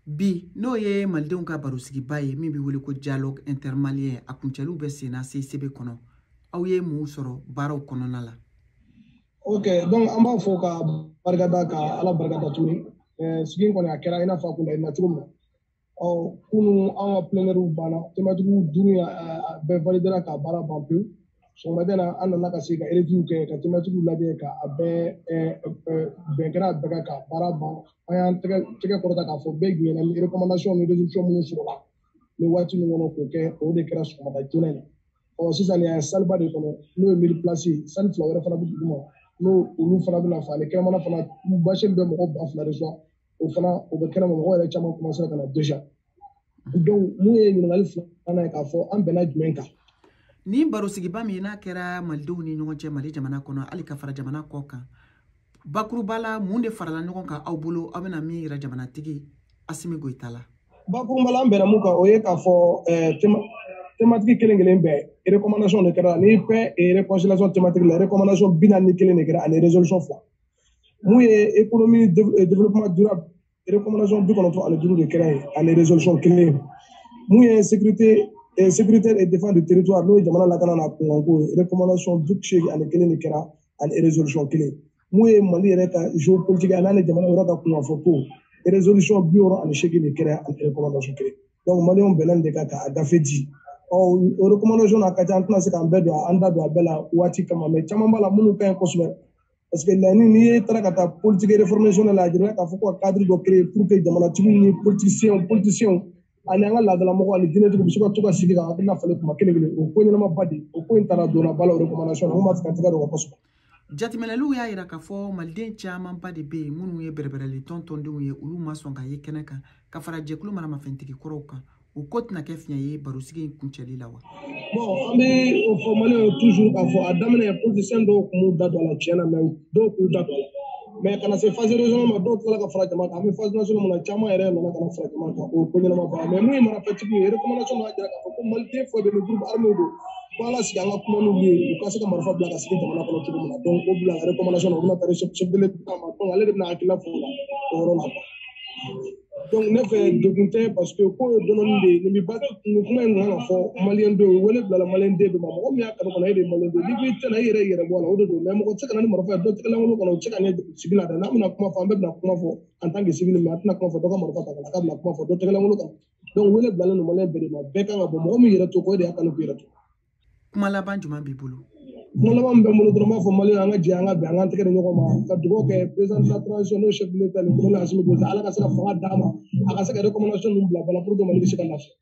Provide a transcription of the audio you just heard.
Bi n'o ye malidenw ka barosigiba ye min bɛ wele ko dialogue intermalien, a kuncɛliw bɛ senna CICB kɔnɔ. Aw ye mun sɔrɔ baaraw kɔnɔna la? Ok, donc an b'a fɔ ka barikada, ka Ala barikada tuguni. Sigi in kɔni, a kɛra i n'a fɔ a kun na cogo min na. Ɔ kunun, an ka plénière banna, thématique 5 bɛɛ validera ka baara ban pewu. Sɔgɔmada na, an nana ka se ka review kɛ, ka thématique lajɛ, ka a bɛɛ bɛn kɛra a bɛɛ kan ka baara ban. An y'an tɛgɛ kɔrɔta k'a fɔ bɛɛ jɛnna ni recommandation ni résolution minnu sɔrɔla ni waati min kɔnɔ k'o kɛ, o de kɛra sɔgɔmada joona in na. Ɔ sisan, nin ye salle ba de kɔnɔ, n'o ye 1000 place ye. Salle fila wɛrɛ fana bɛ duguma, n'o olu fana bɛna fa, ani kɛnɛmana fana bâche bɛ mɔgɔ 2000 reçoit. O fana, o bɛ kɛnɛma, mɔgɔ yɛrɛ caman commencé ka na déjà. Donc mun ye ɲininkali filanan ye, k'a fɔ an bɛnna jumɛn kan? Ni barosigiba min n'a kɛra malidenw ni ɲɔgɔn cɛ Mali jamana kɔnɔ, hali ka fara jamana kɔ kan, bakuruba la, mun de farala ɲɔgɔn kan aw bolo, aw bɛna min yira jamanatigi Assimi Goïta la? Bakurunba la, an bɛnna mun kan, o ye k'a fɔ thématique kelen kelen bɛɛ, recommandation de kɛra. Ni paix et réconciliation thématique la, recommandation 41 de kɛra, ani résolution 2. Mun ye économie, développement durable, recommandation 95 de kɛra yen, ani résolution 1. Mun ye sécurité et défense du territoire, n'o ye jamana lakana n'a kunkanko ye, recommandation 81 de kɛra, ani résolution 1. Mun ye Mali yɛrɛ ka géopolitique a n'a ni jamana wɛrɛ ka kunkanfɔ ko, résolution 68 de kɛra, ani recommandation 1. Donc maliyɛnw bɛnna nin de kan k'a gafe di. Ɔ o recommandation a ka ca, an tɛna se k'an bɛɛ don, an da don a bɛɛ la waati kama, mais caman b'a la minnu ka ɲi kosɛbɛ, parce que laɲini, n'i ye taara ka taa politique réformation la, a jirala k'a fɔ ko ka cadre dɔ créer pour que jamanatigiw ni politiciens ani an ka laadalamɔgɔw ani diinɛtigiw bɛ se ka to ka sigi ka hakilina falen kuma kelen kelen. O ko ɲɛnamaba de, o ko in taara donna ba la o recommandation na. N b'a fɛ ka tɛgɛ don o kan kosɛbɛ. Jateminɛliw y'a yira k'a fɔ maliden camanba de bɛ yen minnu ye bɛrɛbɛrɛli tɔn tɔndenw ye, olu ma sɔn ka ye kɛnɛ kan ka fara jɛkulu maramafɛntigi kɔrɔw kan. O ko tɛna kɛ fiɲɛ ye barosigi in kuncɛli la wa? Bon, an bɛ o fɔ maliyɛnw ye toujours k'a fɔ a daminɛ, politicien dɔw tun b'u da don a la tiɲɛ na, mais dɔw k'u da don a la, mais ka na se phase régionale ma, dɔw tilala ka fara jama kan. An bɛ phase nationale mun na, caman yɛrɛ nana ka na fara jama kan, o ko ɲɛnama ba. Mais mun ye marafɛntigiw ye, recommandation y'a jira k'a fɔ ko maliden fɛn bɛ ni groupe armé don, ko an ka sigi, an ka kuma n'olu ye, u ka se ka marifa bila ka sigi jamana kɔnɔ cogo min na. Donc o bila recommandation na, o bɛna taa chef de l'État ma. Donc ale de bɛna hakilina fɔ o la, o yɔrɔ la quoi. Donc ne fɛ, degun tɛ, parce que ko ye dɔɔnin de ye. Nin bɛ ba, nin kuma in kan ka fɔ maliyɛn denw ye, wele bilala maliyɛn den bɛɛ ma. Mɔgɔ min y'a kanu kɔnɔ, e de ye maliyɛn den. N'i ko i tɛna i yɛrɛ bɔ a la, o de don. Mais mɔgɔ tɛ se ka na ni marifa ye dɔ tɛgɛlankolon kɔnɔ, o tɛ se ka ɲɛ sigi la dɛ. N'an bɛna kuma fɔ, an bɛɛ bɛna kuma fɔ en tant que civil, mais an tɛna kuma fɔ dɔ ka marifa ta ka na k'a bɛna kuma fɔ dɔ tɛgɛlankolon kan. Donc wele bilalen don maliyɛn bɛɛ de ma, bɛɛ kan ka bɔ. Mɔgɔ min yɛrɛ to ko, e de y'a kanu k'i yɛrɛ to. Kuma laban jumɛn b'i bolo? Kuma laban min bɛ n bolo dɔrɔn, n b'a fɔ maliyɛn, an ka jɛ, an ka bɛn, an k'an tɛgɛ di ɲɔgɔn ma ka dugawu kɛ président de la transition, n'o ye chef de l'État, le colonel Assimi Goïta. Ala ka se ka fanga d'a ma, a ka se ka recommandation ninnu bila ba la pour que Mali bɛ se ka lafiya.